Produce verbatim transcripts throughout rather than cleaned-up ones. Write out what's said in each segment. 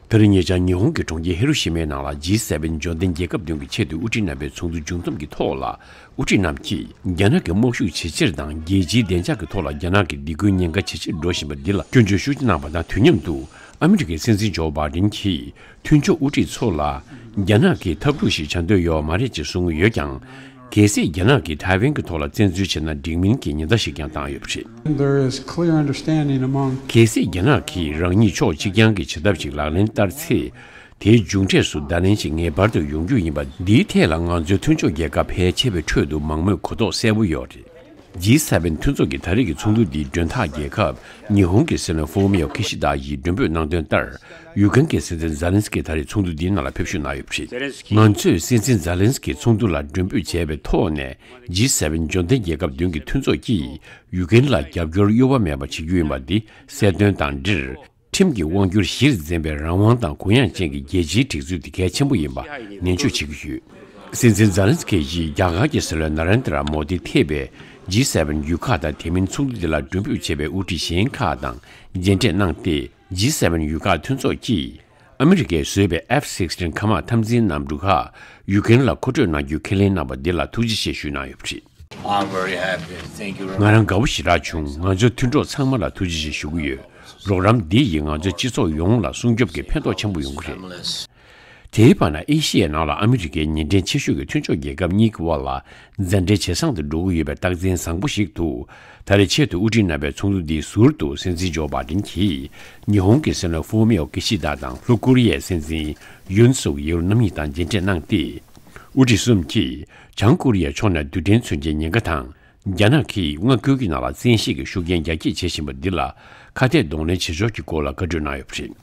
ད་རེས་ཉེ་ཆར་ཉི་ཧོང་གི་གྲོང་ཁྱེར་ཧི་རུ་ཤི་མའི་ནང་ལ་ཇི་སེ་ཝེན་འབྱོར་ལྡན་རྒྱལ་ཁབ་བདུན་གྱི་ཆེས་མཐོའི་དབུ་ཁྲིད་རྣམ་པའི་ཚོགས་འདུ་མཇུག་བསྡོམས་ཀྱི་ཐོག་ལ། དབུ་ཁྲིད་རྣམས་ཀྱིས་རྒྱ་ནག་གི་དམག་ཤུགས་ཇེ་ཆེར་དང་རྒྱལ་སྤྱིའི་བདེ་འཇགས་ཀྱི་ཐོག་ལ་རྒྱ་ནག་གི་སྡིགས་སྐུལ་ཉེན་ཁ་ཇེ་ཆེར་འགྲོ་བཞིན་པ་འདི་ལ་སྐྱོན་བརྗོད་ཤུགས་ཆེ་གནང་བ་དང་དུས་མཉམ་དུ། ཨ་མི་རི་ཀའི་སྲིད་འཛིན་ཇོ་བྷའི་ཌེན་གྱིས་མཐུན་ཕྱོགས་དབུ་ཁྲིད་ཚོ་ལ་རྒྱ་ནག་གིས་འཐབ་འཁྲུག་ཞིག་བྱ་འདོད་ཡོད་མ་རེད་ཅེས་གསུངས་ཡོད་ཀྱང་། གལ་སྲིད་རྒྱ་ནག་གིས་ཐའེ་ཝན་གྱི་ཐོག་ལ་བཙན་འཛུལ་བྱས་ན་འགྲིག་མིན་གྱི་ཉེན་བརྡ་ཞིག་ཀྱང་བཏང་ཡོད་པ་རེད། There is clear understanding among གལ་སྲིད་རྒྱ་ནག་གིས་རང་ཉིད་ཕྱོགས་གཅིག་རྐྱང་གི་བྱེད་ཐབས་ཤིག་ལག་ལེན་བསྟར་ཚེ། དེའི་མཇུག་འབྲས་སུ་བརྡ་ལན་ཞིག་ངེས་པར་དུ་ཡོང་རྒྱུ་ཡིན་པ། འདིའི་ཐད་ལ་ང་ཚོའི་མཐུན་ཕྱོགས་རྒྱལ་ཁབ་ཕལ་ཆེ་བའི་ཁྲོད་དུ་མང་མོས་གོ་རྟོགས་གསལ་པོ་ཡོད་རེད། ཇི་སེ་ཝེན་མཐུན་ཚོགས་ཀྱི་ད་རེས་ཀྱི་ཚོགས་འདུ་འདིའི་མགྲོན་ཐག་རྒྱལ་ཁབ་ཉི་ཧོང་གི་སྲིད་བློན་ཧྥུ་མི་ཡོ་ཁི་ཤི་ད་ཡིས་མགྲོན་འབོད་གནང་དོན་ལྟར། ཡུ་ཀེན་གྱི་སྲིད་འཛིན་ཛ་ལན་སི་ཀི་ད་རེས་ཚོགས་འདུ་འདིའི་ནང་ལ་ཕེབས་ཞུགས་གནང་ཡོད་པ་རེད། ང་ཚོས་སྲིད་འཛིན་ཛ་ལན་སི་ཀིའི་ཚོགས་འདུ་ལ་མགྲོན་འབོད་བྱས་པའི་ཐོག་ནས། ཇི་སེ་ཝེན་འབྱོར་ལྡན་རྒྱལ་ཁབ་བདུན་གྱི་མཐུན་ཚོགས་ཀྱིས་ཡུ་ཀེན་ལ་རྒྱབ་སྐྱོར་གཡོ་བ་མེད་པ་བྱེད་རྒྱུ་ཡིན་པ་འདི་གསལ་སྟོན་དང་འབྲེལ། ཁྲིམས་ཀྱི་དབང་སྒྱུར་གཞིར་འཛིན་པའི་རང་དབང་དང་གུ་ཡངས་ཅན་གྱི་རྒྱལ་སྤྱིའི་སྒྲིག་འཛུགས་དེ་གལ་ཆེན་པོ་ཡིན་པ་ནན་བརྗོད་བྱེད་ཀྱི་ཡོད། སྲིད་འཛིན་ཛ་ལན་སི་ཀི་ཡིས་རྒྱ་གར་གྱི་སྲིད་བློན་ན་རེན་དྲ་མོ་དི་ཐེ་བའི་ཇི་སེ་ཝེན་ཡུལ་ཁག་དང་དེ་མིན་ཚོགས་འདུ་དེ་ལ་མགྲོན་འབོད་བྱས་པའི་དབུ་ཁྲིད་གཞན་ཁག་དང་མཇལ་འཕྲད་གནང་སྟེ། ཇི་སེ་ཝེན་ཡུལ་ཁག་མཐུན་ཚོགས་ཀྱིས་ཨ་མི་རི་ཀས་བཟོས་པའི་ཨེཕ་སིག་སི་ཊིན་མཁའ་དམག་འཐབ་འཛིང་གནམ་གྲུ་ཁག་ཡུ་ཀེན་ལ་མཁོ་སྤྲོད་གནང་རྒྱུའི་ཁས་ལེན་གནང་བ་འདི་ལ་ཐུགས་རྗེ་ཆེ་ཞུས་གནང་ཡོད་པ་རེད། I'm very happy. Thank you very much. ང་རང་དགའ་བོ་ཞེ་དྲག་བྱུང་། ང་ཚོའི་མཐུན་གྲོགས་ཚང་མ་ལ་ཐུགས་རྗེ་ཆེ་ཞུ་གི་ཡོད། རོགས་རམ་འདི་ཡིས་ང་ཚོའི་སྤྱི་ཚོགས་ཡོངས་ལ་སྲུང་སྐྱོབ་ཀྱི་ཕན་ཐོགས་ཆེན་པོ་ཡོང་གི་རེད། དེའི་བར་ན་ཨེ་ཤི་ཡའི་ནང་ལ་ཨ་མི་རི་ཀའི་ཉེ་འབྲེལ་ཆེ་ཤོས་ཀྱི་མཐུན་ཕྱོགས་རྒྱལ་ཁབ་གཉིས་ཀྱི་དབར་ལ་མཛའ་འབྲེལ་ཇེ་བཟང་དུ་འགྲོ་གི་ཡོད་པའི་རྟགས་མཚན་བཟང་པོ་ཞིག་ཏུ། ད་རེས་ཆེད་དུ་དབུ་ཁྲིད་རྣམ་པའི་ཚོགས་འདུ་འདིའི་ཟུར་དུ་སྲིད་འཛིན་ཇོ་བྷའི་ཌེན་གྱིས་ཉི་ཧོང་གི་སྲིད་བློན་ཧྥུ་མི་ཡོ་ཀི་ཤི་ད་དང་ལྷོ་ཀོ་རི་ཡའི་སྲིད་འཛིན་ཡུན་སུག་ཡོལ་རྣམ་གཉིས་དང་མཇལ་འཕྲད་གནང་སྟེ། དབུ་ཁྲིད་གསུམ་གྱིས་བྱང་ཀོ་རི་ཡའི་ཕྱོགས་ནས་རྡུལ་ཕྲན་མཚོན་ཆའི་ཉེན་ཁ་དང་། རྒྱ་ནག་གིས་མངའ་ཁུལ་གྱི་ནང་ལ་བཙན་ཤེད་ཀྱི་ཤུགས་རྐྱེན་རྒྱ་སྐྱེད་བྱེད་བཞིན་པ་འདི་ལ་ཁ་གཏད་གདོང་ལེན་བྱེད་ཕྱོགས་ཀྱི་སྐོར་ལ་བཀའ་འཁྲོལ་གནང་ཡོད་པ་རེད།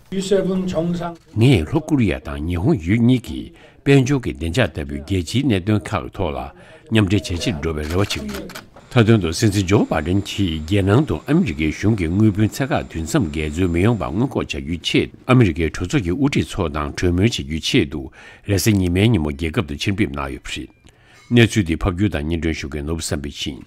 ངས་ལྷོ་ཀོ་རི་ཡ་དང་ཉི་ཧོང་ཡུལ་གཉིས་ཀྱིས་དཔལ་འབྱོར་གྱི་བདེ་འཇགས་ལྟ་བུའི་རྒྱལ་སྤྱིའི་གནད་དོན་ཁག་གི་ཐོག་ལ་མཉམ་འབྲེལ་ཇེ་ཆེར་འགྲོ་བའི་རེ་བ་བྱེད་ཀྱི་ཡོད། མཐའ་དོན་དུ་སྲིད་འཛིན་ཇོ་བྷའི་ཌེན་གྱིས་རྒྱལ་ནང་དུ་ཨ་མི་རི་ཀའི་གཞུང་གི་དངུལ་བུན་ཚད་བཀག་དུས་མཚམས་འགལ་འཛོལ་མི་ཡོང་བ་སྔོན་འགོག་བྱ་རྒྱུའི་ཆེད་ཨ་མི་རི་ཀའི་གྲོས་ཚོགས་ཀྱི་དབུ་ཁྲིད་ཚོ་དང་གྲོས་མོལ་བྱེད་རྒྱུའི་ཆེད་དུ་རེས་གཟའ་ཉི་མའི་ཉིན་མོ་རྒྱལ་ཁབ་ཏུ་ཕྱིར་ཕེབས་གནང་ཡོད་པ་རེད། གནས་ཚུལ་འདི་ཕབ་སྒྱུར་དང་སྙན་སྒྲོན་ཞུ་མཁན་ནོར་བུ་བསམ་འཕེལ་ཡིན།